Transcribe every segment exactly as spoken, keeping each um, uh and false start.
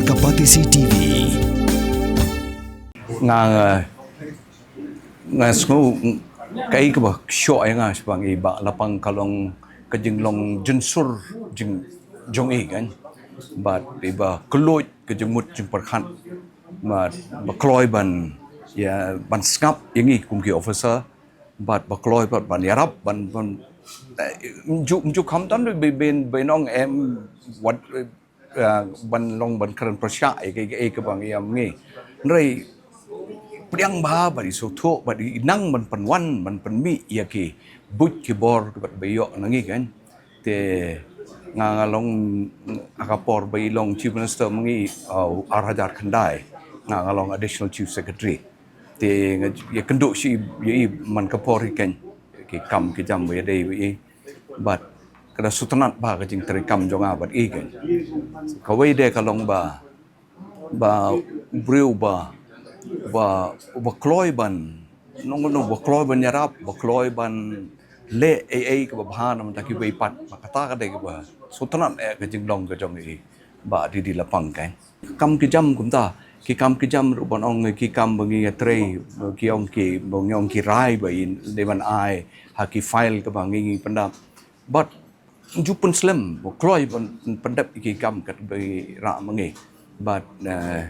Ka Batesi T V. Nga, nga, nga sngew kaei kaba shoh ïa nga shaphang i Bah Lapang ka long ka jinglong jynsur jing jong i kan. Bad iba kylluid ka jingmut jingpyrkhat. Bad ba kloi ban ïa ban sngap ïa ngi kum ki officer. Bad ba kloi bad ban ïarap ban ban eh, ju ju kham tan bi bin bin ong em wat eh, ban long ban kren pyrshah ïa ki ïa ki bang ïa ngi. Hynrei pdiang bha bad i sngewthuh bad i nang ban pynwan ban pynmih ïa ki buit ki bor bad ba ïoh na ngi kan. Te nga nga long ha ka por ba i long chief minister ma ngi uh, ar hajar khyndai nga nga long additional chief secretary. Te nga ïa kynduh shi ïa i man ka por i kan ki kam ki jam ba ïa dei ba i bad ka da sngewtynnat bha ka jingtrei kam jong nga bad i kan. Kawei de ka long ba ba u briew ba ba ba kloi ban nong nong ba kloi ban ïarap ba kloi ban leh ei ei kaba bha na mynta kiwei pat ba kata ka dei kaba sngewtynnat eh ka jinglong ka jong i Bah Didi Lapang kan. Kam ki jam kumta ki kam ki jam ruh ban ong ki kam ba ngi ïa trei ki ong ki ba ngi ong ki rai ba i dei ban ai ha ki file kaba ngi ngi pyndap. Bad ju pynslem ba kloi ban pyndep ki kam kat ba i rah ma ngi. Bad eh,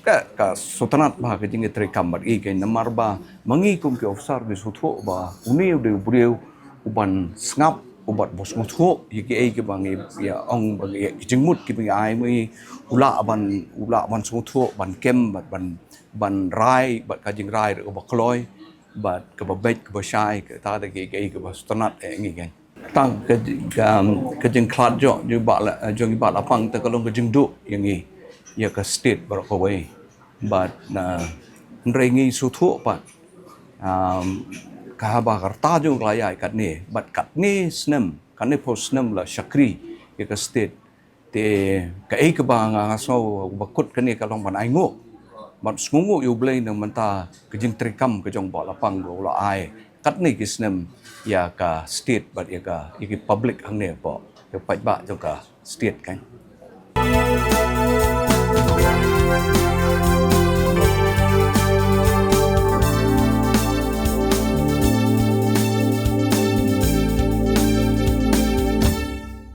ka ka sngewtynnat bha ka jingïatrei kam bad i kan namar ba ma ngi kum ki officer ngi sngewthuh ba une u dei u briew u ban sngap u bad ba sngewthuh ïa ki ei ki ba ngi ïa ong ba ngi ïa ki jingmut ki ba ngi ai ma ngi u lah ban u lah ban sngewthuh ban kem bad ban ban rai bad ka jingrai ruh ba kloi bad kaba beit kaba shai kata da ki ki kaba sngewtynnat eh ngi kan. Tang ka ka ka jingkhlad jong jong i Bah la jong i Bah Lapang te ka long ka jingduh ïa ngi ïa ka state baroh kawei. Bad na hynrei ngi sngewthuh pat um, ka haba ka rta jong ka la ïaid katne bad katne snem katne phew snem la shakri ïa ka state. Te kaei kaba nga nga sngew ba kut kane ka long ban ainguh ban sngewnguh ïa U Blei na mynta ka jingtrei kam ka jong Bah Lapang ba u la ai katne ki snem ïa ka state bad ïa ka ïa ki public hangne ba ïa paidbah jong ka state kan.